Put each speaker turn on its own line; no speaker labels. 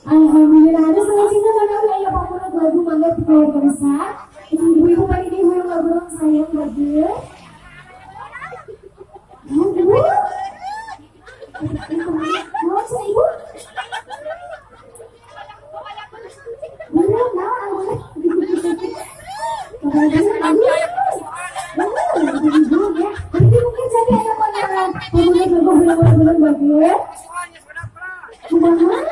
Alhamdulillah ada selanjutnya mana ayo pamunut lagu mangga keluarga besar. Ibu-ibu kali ini hoyong lagu sayang bagi. Ibu. Mau saya ibu? Benar, nah, nanti mungkin jadi ada pandangan pamunut lagu hoyong lagu bagi. Kumaha?